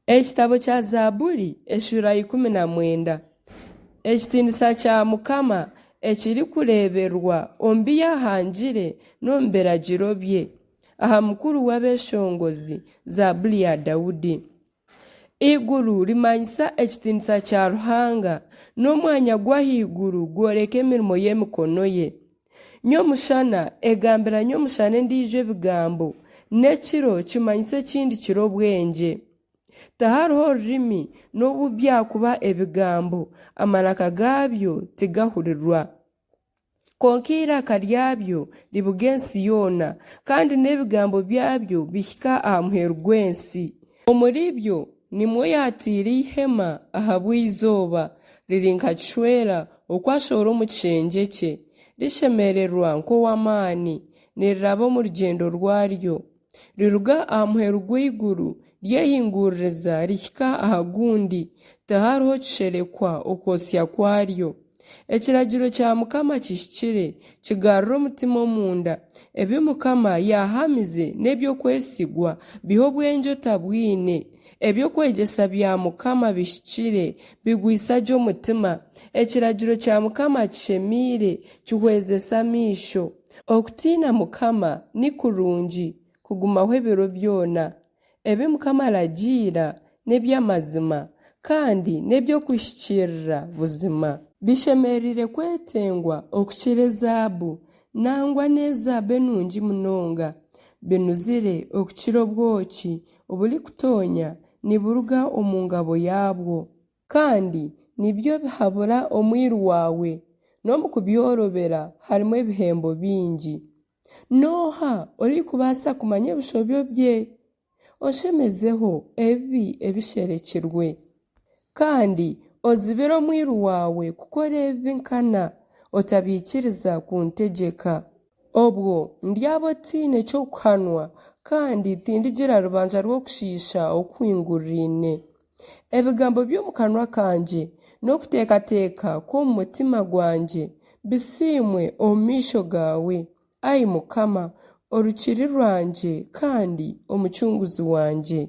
Ekitabo kya Zaaburi eshuura ya 19. Ekitiinisa kya Mukama ekirikureeberwa omu bi yaahangire n'omu biragiro bye. Aha mukuru w'abeeshongozi, Zaaburi ya Daudi. Eiguru rimanyisa ekitiinisa kya Ruhanga, n'omwanya gw'ahaiguru gworeka emirimo y'emikono ye. Nyomushana egambira nyomushana endiijo ebigambo, n'ekiro kimanyisa ekindi kiro obwengye. Tihariho rurimi n'obu byakuba ebigambo, amaraka gaabyo tigahurirwa. Kwonka eiraka ryabyo ribuga ensi yoona, kandi n'ebigambo byabyo bihika aha muheru gw'ensi. Omuribyo nimwo yaataire eihema ahabw'eizooba, riri nka kishwera oku ashohora omu kishengye kye, rishemererwa nk'ow'amaani, niriraba omu rugyendo rwaryo. Riruga aha muheru gw'eiguru, ryehinguririza rihika aha gundi, tihariho kisherekwa okwosya kwaryo. Ekiragiro kya Mukama kihikire, kigarura omutima omunda. Ebi Mukama yaahamize n'eby'okwesigwa, biha obwengye otabwine. Eby'okwegyesa bya Mukama bihikire, bigwisa gye omutima. Ekiragiro kya Mukama kishemeire, kihwezesa amaisho. Okutiina Mukama ni kurungi, kugumaho ebiro byona. Ebi Mukama aragiira n'eby'amazima, kandi n'eby'okuhikiirira buzima. Bishemereire kwetengwa okukira ezaabu, nangwa n'ezaabu enungi munonga. Binuzire okukira obwoki oburikutoonya niburuga omu ngabo yaabwo. Kandi nibyo bihabura omwiru waawe, n'omu kubyorobera harimu ebihembo bingi. N'oha orikubaasa kumanya ebishobyo bye? Oshemezeho ebibi ebisherekirwe. Kandi ozibire omwiru waawe kukora ebibi nkana, otabiikiriza kuntegyeka. Obwo ndyaba otaine ky'okuhanwa, kandi tindigira rubanja rw'okushiisha okuhinguriraine. Ebigambo by'omu kanwa kangye n'okuteekateeka kw'omu mutima gwangye bisiimwe omu maisho gaawe, ai Mukama, Orukiri rwangye kandi Omucunguzi wangye.